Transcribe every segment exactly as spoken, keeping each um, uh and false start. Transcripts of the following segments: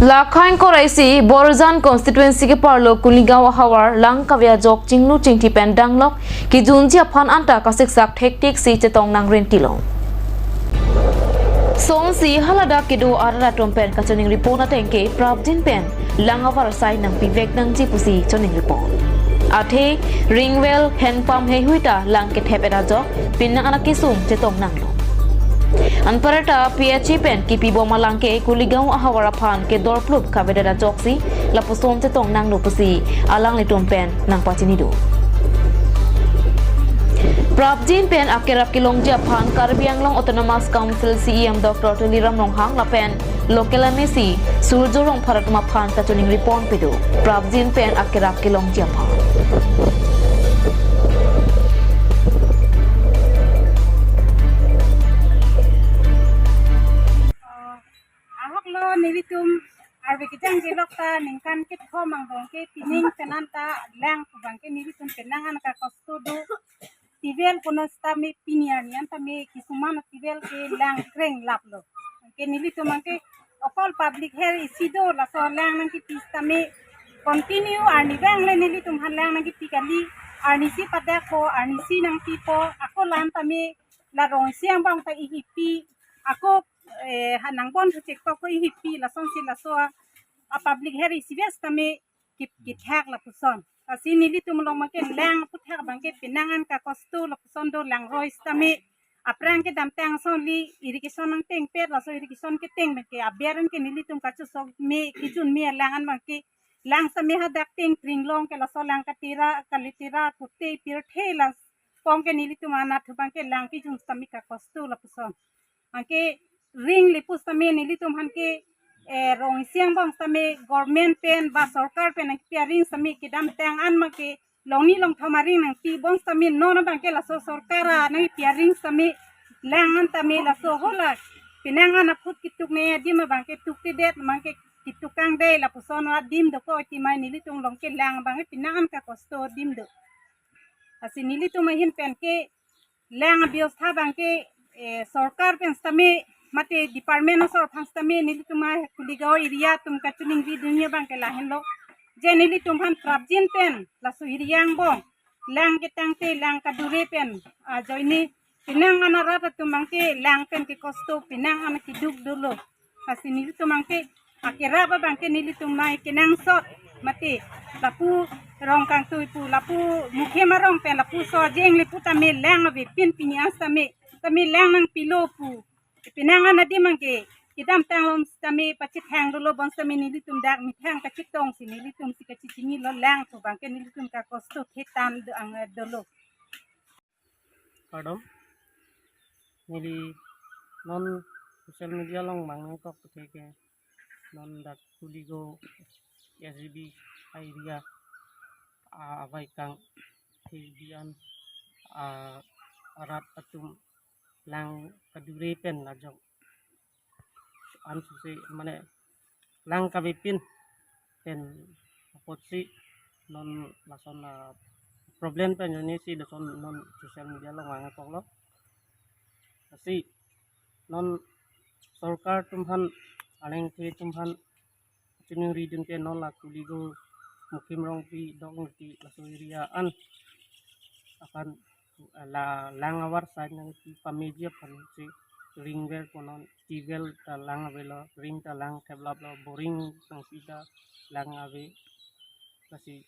Lakhang koraisi Borjan constituency ke parlo Kuligaon ahavar lang kave ajok chinglu chingthi pen danglok kijunji aphan anta kasiksak thektik si chetong nangrin tilong. Sonsi haladak kedo arat atum pen kachiningri pon ateng ke prapjin pen lang avar asai nangpivek nangji pusi chiningri pon. Athe ring well, hand pump heihui ta lang kethep et ajok penang an akesung chetong nanglo. Anparta P H E pen kipibom alang ke Kuligaon ahavar aphan kedorplup kavedet ajoksi lapuson chetong nanglo pusi alanglitum pen nangpachini do. Prapjin pen akerap kelongji aphan Karbi Anglong Autonomous Council C E M Doctor Tuliram Ronghang lapen local M A C Surjya Rongphar atum aphan kachiningri ponpe do. Prapjin pen akerap kelongji aphan. Ahoklo nelitum arve kejang jelok ta ningkan kethom angbong ke pining pen anta lang pu abang ke nelitum penang an kakosto do. Tivel kono sitame pini arni an tame kisuman tivel ke lang kreng laplo. Ke nelitum abang ke okol public her isi do laso lang nangkipi sitame continue arni vang le nelitum aphan lang nangkipi kali, arnisi padakpo, arnisi nangpipo, ako lan tame la rong isi angbong ta ihipi, ako eh, ha nangbon thu chekpo ko ihipi, lasonsi laso a public her isi ves tame kip kithak lapuson. Lasi nelitum along abang ke lang aputhak abang ke penang an kakosto lapuson do, lang roi sitame aphrang kedamtang ason le irrigation nangtengpet, laso irrigation keteng abang ke aber an ke nelitum kachosok me kijun me alang an abang ke lang sitame hadak teng pringlong ke laso lang katera kalitera pute pirthe la pong ke nelitum anatthu abang ke lang kijun sitame kakosto lapuson. Anke ring le pu sitame nelitum aphan ke eh, rong isi angbong sitame government pen ba sorkar pen nangpi aring sitame kedamtang an abang ke longni longthom aring nangpibom sitame non abang ke laso sorkar a nangpi aring sitame lang an tame laso hola penang an aphut kituk ne adim abang ke tuktedet abang ke kituk kangdei lapuson adim do ko iti mai nelitum along ke lang abang ke penang an kakosto adim do. Lasi nelitum ahin pen ke lang abiostha abang ke eh, sorkar pen sitame mate department asor aphan sitame nelitum a Kuligaon area atum kachiningri dunji abang ke lahenlo. Je nelitum aphan prapjin pen laso area angbong lang ketangte lang kadure pen ajoine penang an arat atum abang ke lang pen kekosto penang an keduk dolo. Lasi nelitum abang ke akerap abang ke nelitum mai kenangsot mate lapu rong kangtui pu lapu mukhe marong pen lapuson jeng le pu tame lang avepin pini an sitame tame lang nangpilo pu penang an adim abang ke kedamtang along sitame pachethang dolo bonsitame nelitum dak methang kachetongsi nelitum si kachechinilo lang pu abang ke nelitum kakosto thetan do ang dolo. Kardom. Neli non social media along mang nangkok puthe ke non dak Kuligaon S G B area a avaikang T B an a arat atum lang kadure pen lajok an suse mane lang kavepin pen apotsi non lason a problem pen joni si lason non social media along vang apoklo. Lasi non sorkar atum aphan alangli atum aphan chiningri dun ke non la Kuligaon Mukhim Rongpi Dongti laso area an aphan la lang avar asai nangpi pameji aphan si ring well konon, tibel ta lang avelo, ring ta lang theplaplo, boring nangpi ta lang ave. Lasi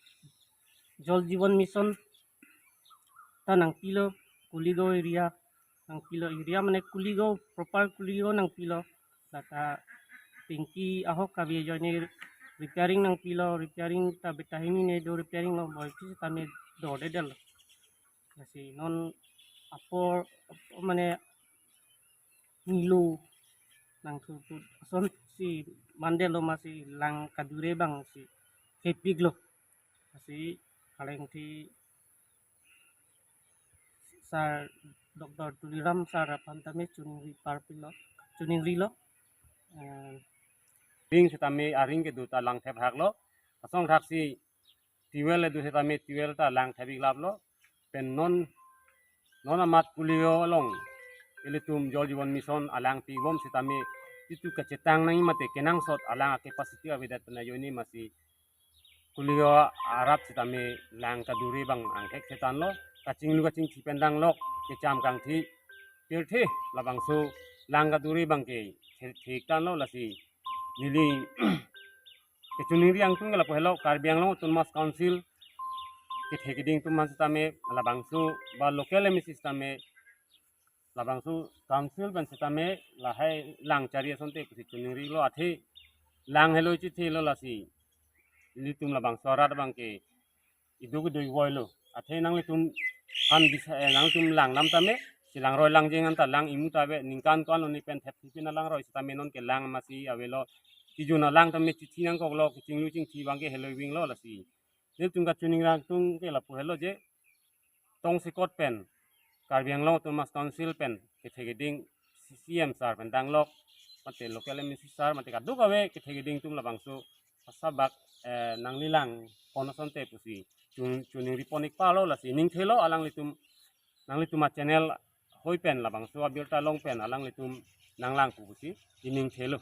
Jal Jeevan Mission ta nangpilo, Kuligaon area nangpilo, area mane Kuligaon, proper Kuligaon nangpilo. Lata tanki ahok kave ajoine repairing nangpilo, repairing ta betahini ne do repairing lo, boi phi tame dodedetlo. Lasi non apor mane nilo nangthurthur asonsi mandetlo, masi lang kadure abang si kepiklo. Lasi alangli sar Doctor Tuliram sar aphan tame chiningri parpilo, chiningrilo. Eh, ring sitame aring kedo ta lang thepthaklo. Asong thaksi tibel le do sitame tibel ta lang thepiklaplo. Pen non non amat Kuligaon along ilitum Jal Jeevan Mission alang pibom sitame itum kachetang nangji mate kenangsot alang a-capacity avedet pen ajoine masi kuli arat sitame lang kaduri abang angthek chetanlo, kachinglu kachingthi pen danglok, kecham kangthi pirthe labangso lang kaduri abang ke the-, thektanlo. Lasi neli kachiningri angtung ke lapu helo, Karbi Anglong Autonomous Council kethe keding atum aphan sitame labangso ba local M A C sitame labangso council pen sitame lahai lang chari asonte pusi chiningrilo, athe lang helo chithelo. Lasi ilitum labangso arat abang ke iduk iduk voilo. Athe nanglitum aphan bisa, eh, nanglitum lang nam tame, si langroi langjeng anta lang imu ta ave, ningkan ko-an arni pen thepthe pin alangroi sitame non ke lang masi avelo. Kejun alang tame chithi nangkoklo, kachinglu kachingthi abang ke helo vinglo. Lasi nelitum kachiningri angtung ke lapu helo je, tongsekot pen Karbi Anglong Autonomous Council pen kethe keding C E M sir pen danglok, mate local M A C sir, mate kadokave kethe keding atum labangso asabak, eh, nangli lang pon asonte pusi chun-, chiningri pon ik palo. Lasi ningthelo alanglitum, nanglitum a-channel hoi pen labangso abirta long pen alanglitum nanglang pu pusi ningthelo.